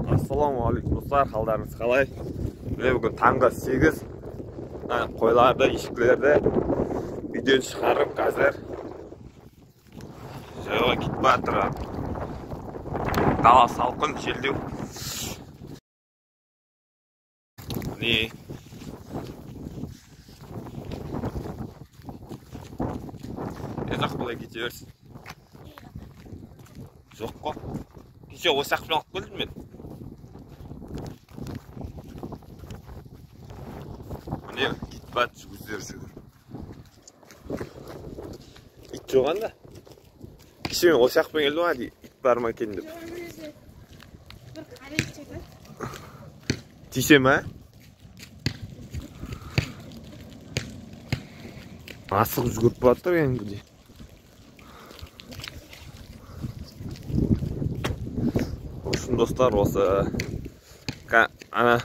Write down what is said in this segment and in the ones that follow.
Ассалаумағалейкум достар, қалдарыңыз қалай? Міне бүгін таңғы 8. Қойларды, ешкілерді үйден шығарып қазір жайға кетіп жатыр. Дала салқын, желдеу. Міне жоқ, былай кете берсін. Жоқ қой. Кеше осы жақпен алып келдім мен. Міне кетіп жатыр өздері жүгіріп. Ит жоқ анда. Кеше мен осы жақпен келдім ғой, ит бар ма екен деп. Тисе ме? Асығып жүгіріп жатыр кәдімгідей. Достар, осы ана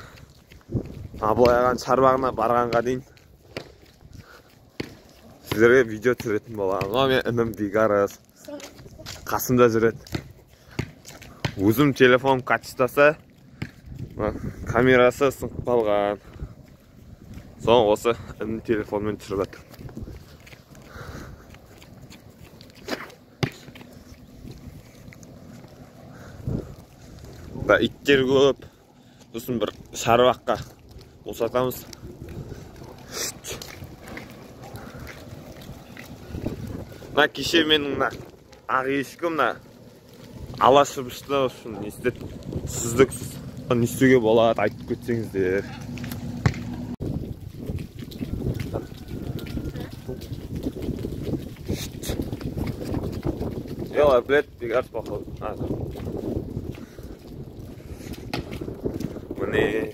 Абылай ағаның шарбағына барғанға дейін сіздерге видео түсіретін боламын. Мына менің інім Бекарыс қасымда жүреді. Өзім телефон качествосы, камерасы сынып қалған. Соны осы інім телефонмен түсіріп жатыр. Иттер көп, сосын бір шарбаққа босатамыз. Мына кеше менің мына ақ ешкім мына ала шыбышты үшін не істеді, сүздік. Не істеуге болады, айтып кетсеңіздер. Олар біледі, Бекарыс походу. Міне.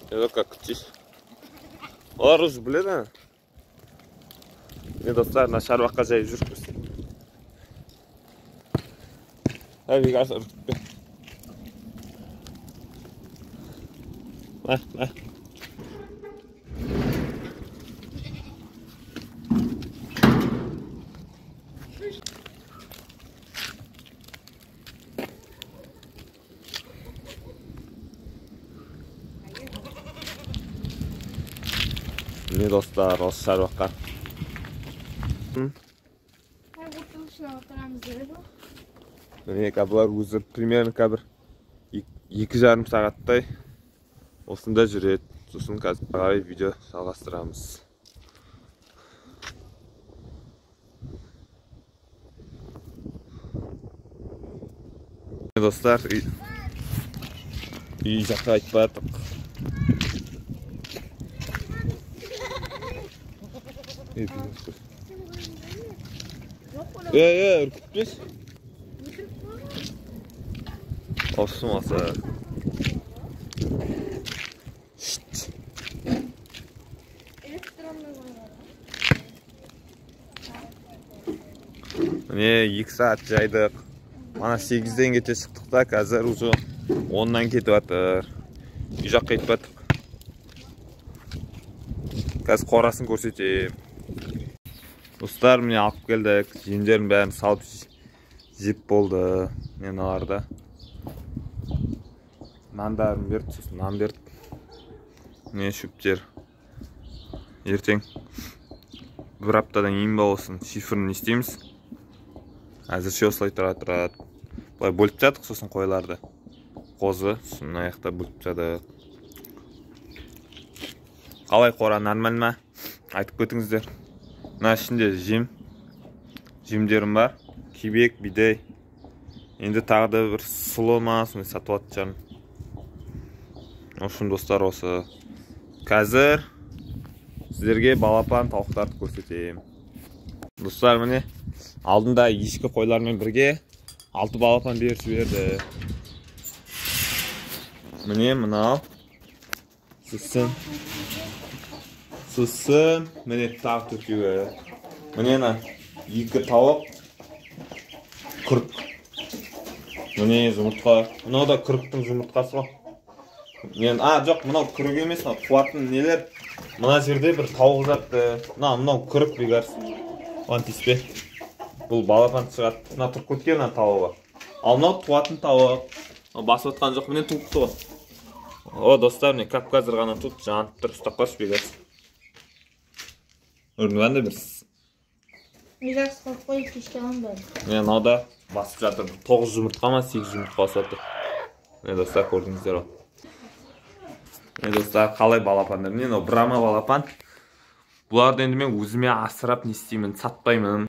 Это как күтесіз. Олар уже біледі. Міне достар, мына шарбаққа жайып жүрміз. Әй, Бекарыс, үркітпе. Мә, мә. Міне достар, осы шарбаққа. Міне бұлар өзі примерно бір 2,5 сағаттай осында жүреді. Сосын қазір қарай видео жалғастырамыз. Достар, үй жаққа айтып бардық. Үркітпес. Olsun olsa. Міне 2 сағат жайдық. Мана 8-ден кете шықтық та, қазір уже 10-нан кетіп жатыр. Үй жаққа кетіп жатыр. Қазір қорасын көрсетемін. Достар, міне алып келдік. Жемдерін бәрін салып жеп болды. Мен аларда нандарын берді, сосын нан берді. Міне шөптер. Ертең бір аптадан кейін болсын шифрын не істейміз. Әзірше осылай тұра тұрады. Былай бөліп тастадық, сосын қойларды. Қозы, сосын мына жақта бөліп тастадық. Қалай қора, нормаль ма? Айтып кетіңіздер. Мына ішінде жемдерім бар. Кебек, бидай. Енді тағы да бір сұлы ма, сондай сатып алатын шығармын. В общем, достар, осы. Қазір сіздерге балапан тауықтарды көрсетемін. Достар, міне алдында ешкі қойлармен бірге 6 балапан беріп жіберді. Міне мынау. Сосын міне тағы төртеуі. Міне мына 2 тауық, күрік. Міне жұмыртқа. Мынау да күріктің жұмыртқасы ғой. Мен, жоқ, мынау күрік емес, мынау қуатын нелер. Мына жерде бір тауық жатты. Мынау күрік, Бекарыс. Оған тиіспе. Бұл балапан шығады. Мына тұрып кеткен мына тауығы. Ал мынау туатын тауық. Басып отқан жоқ, міне туыпты ғой. О, достар, міне кап қазір ғана туып, жанып тұр, ұстап қарашы Бегас. Көрдің қандай бір. Жақсы қойып қойып кешке аламын бәрін. Міне мынау да басып жатыр. 9 жұмыртқа ма, 8 жұмыртқа басып жатыр. Міне достар, көрдіңіздер ғой. Міне достар, қалай балапандар. Міне мынау брама балапан. Бұларды енді мен өзіме асырап не істеймін, сатпаймын.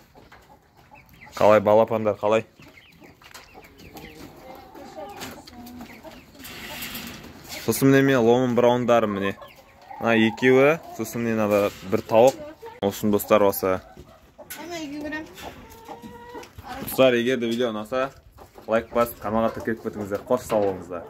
Қалай балапандар, қалай? Сосын міне мен ломон браундарым міне. Мына екеуі, сосын міне мынада бір тауық. Осыны достар осы. Достар, егер де видео ұнаса, лайк басып, каналға тіркеліп кетіңіздер. Қош сау болыңыздар.